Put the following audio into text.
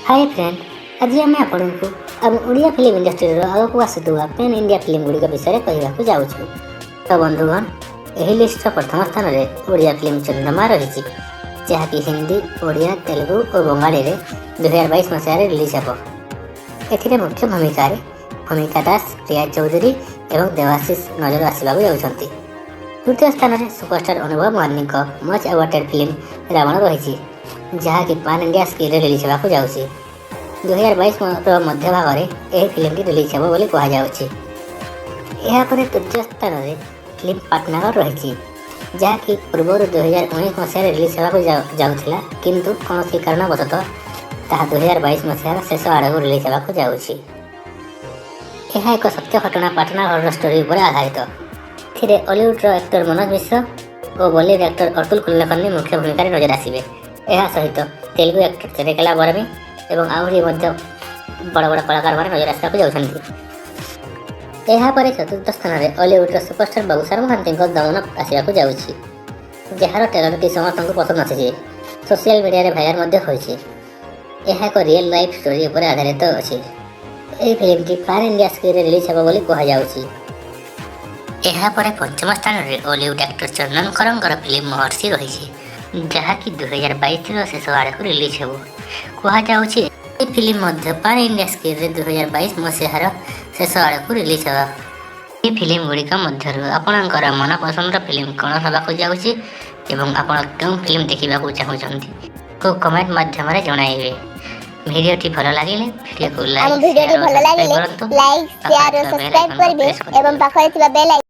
High friend, ଆଜି ଆମେ ଆପଣଙ୍କୁ ଆମ ଓଡ଼ିଆ ଫିଲ୍ମ ଇଣ୍ଡଷ୍ଟ୍ରିର ଆଗକୁ ଆସୁଥିବା ପ୍ୟାନ୍ ଇଣ୍ଡିଆ ଫିଲ୍ମ ଗୁଡ଼ିକ ବିଷୟରେ କହିବାକୁ ଯାଉଛୁ। ତ ବନ୍ଧୁଗଣ, ଏହି ଲିଷ୍ଟର ପ୍ରଥମ ସ୍ଥାନରେ ଓଡ଼ିଆ ଫିଲ୍ମ ଚନ୍ଦ୍ରମା ରହିଛି, ଯାହାକି ହିନ୍ଦୀ, ଓଡ଼ିଆ, ତେଲୁଗୁ ଓ ବଙ୍ଗାଳୀରେ 2022 ମସିହାରେ ରିଲିଜ୍ ହେବ। ଏଥିରେ ମୁଖ୍ୟ ଭୂମିକାରେ ଭୂମିକା ଦାସ, ପ୍ରିୟା ଚୌଧୁରୀ ଏବଂ ଦେବାଶିଷ ନଜର ଆସିବାକୁ ଯାଉଛନ୍ତି। ତୃତୀୟ ସ୍ଥାନରେ ସୁପରଷ୍ଟାର ଅନୁଭବ ମହାନ୍ତିଙ୍କ ମଚ୍ ଆୱେଟେଡ୍ ଫିଲ୍ମ ରାବଣ ରହିଛି, ଯାହାକି ପାନ୍ ଇଣ୍ଡିଆ ସ୍କେଲ୍ରେ ରିଲିଜ୍ ହେବାକୁ ଯାଉଛି। 2022ର ମଧ୍ୟଭାଗରେ ଏହି ଫିଲ୍ମଟି ରିଲିଜ୍ ହେବ ବୋଲି କୁହାଯାଉଛି। ଏହାପରେ ତୃତୀୟ ସ୍ଥାନରେ ଫିଲ୍ମ ପାଟନାଗର ରହିଛି, ଯାହାକି ପୂର୍ବରୁ 2019 ମସିହାରେ ରିଲିଜ୍ ହେବାକୁ ଯାଉଥିଲା, କିନ୍ତୁ କୌଣସି କାରଣବଶତଃ ତାହା 2022 ମସିହାର ଶେଷ ଆଡ଼କୁ ରିଲିଜ୍ ହେବାକୁ ଯାଉଛି। ଏହା ଏକ ସତ୍ୟ ଘଟଣା ପାଟନାଗରର ଷ୍ଟୋରି ଉପରେ ଆଧାରିତ। ଏଥିରେ ଅଲିଉଡ଼ର ଆକ୍ଟର ମନୋଜ ମିଶ୍ର ଓ ବଲିଉଡ ଆକ୍ଟର ଅତୁଲ କୁଲକର୍ଣ୍ଣି ମୁଖ୍ୟ ଭୂମିକାରେ ନଜର ଆସିବେ। ଏହା ସହିତ ତେଲୁଗୁ ଆକ୍ଟର ଚେରେକେଲା ବରମୀ ଏବଂ ଆହୁରି ମଧ୍ୟ ବଡ଼ ବଡ଼ କଳାକାରମାନେ ନଜର ଆସିବାକୁ ଯାଉଛନ୍ତି। ଏହାପରେ ଚତୁର୍ଥ ସ୍ଥାନରେ ଅଲିଉଡ଼ର ସୁପରଷ୍ଟାର ବାବୁସାନ ମହାନ୍ତିଙ୍କ ଦମନ ଆସିବାକୁ ଯାଉଛି, ଯାହାର ଟ୍ରେଲରଟି ସମସ୍ତଙ୍କୁ ପସନ୍ଦ ଆସିଛି, ସୋସିଆଲ ମିଡ଼ିଆରେ ଭାଇରାଲ ମଧ୍ୟ ହୋଇଛି। ଏହା ଏକ ରିଏଲ୍ ଲାଇଫ୍ ଷ୍ଟୋରି ଉପରେ ଆଧାରିତ ଅଛି। ଏହି ଫିଲ୍ମଟି ପାନ୍ ଇଣ୍ଡିଆ ସ୍କ୍ରିନ୍ରେ ରିଲିଜ୍ ହେବ ବୋଲି କୁହାଯାଉଛି। ଏହାପରେ ପଞ୍ଚମ ସ୍ଥାନରେ ଅଲିଉଡ ଆକ୍ଟର ଚନ୍ଦନ କରଙ୍କର ଫିଲ୍ମ ମହର୍ଷି ରହିଛି, ଯାହାକି 2022ର ଶେଷ ଆଡ଼କୁ ରିଲିଜ୍ ହେବ। କୁହାଯାଉଛି, ଏହି ଫିଲ୍ମ ମଧ୍ୟ ପାନ୍ ଇଣ୍ଡିଆ ସ୍କ୍ରିନ୍ରେ 2022 ମସିହାର ଶେଷ ଆଡ଼କୁ ରିଲିଜ୍ ହେବ। ଏହି ଫିଲ୍ମ ଗୁଡ଼ିକ ମଧ୍ୟରୁ ଆପଣଙ୍କର ମନପସନ୍ଦର ଫିଲ୍ମ କ'ଣ ହେବାକୁ ଯାଉଛି ଏବଂ ଆପଣ କେଉଁ ଫିଲ୍ମ ଦେଖିବାକୁ ଚାହୁଁଛନ୍ତି, କମେଣ୍ଟ ମାଧ୍ୟମରେ ଜଣାଇବେ। ଭିଡ଼ିଓଟି ଭଲ ଲାଗିଲେ ଭିଡ଼ିଓକୁ ଆମ ଲାଇକ୍, ଭିଡ଼ିଓଟି ସେୟାର ଓ ଭଲ ସବସ୍କ୍ରାଇବ୍ ଲାଗିଲେ କରନ୍ତୁ। ଲାଇକ୍, ସେୟାର ଓ ପାଖରେ ଥିବା ବେଲ୍ ସବସ୍କ୍ରାଇବ୍ ଆଇକନ୍କୁ କରିବେ ପ୍ରେସ୍ କରିବେ। ଏବଂ ପାଖରେ ଥିବା ବେଲ୍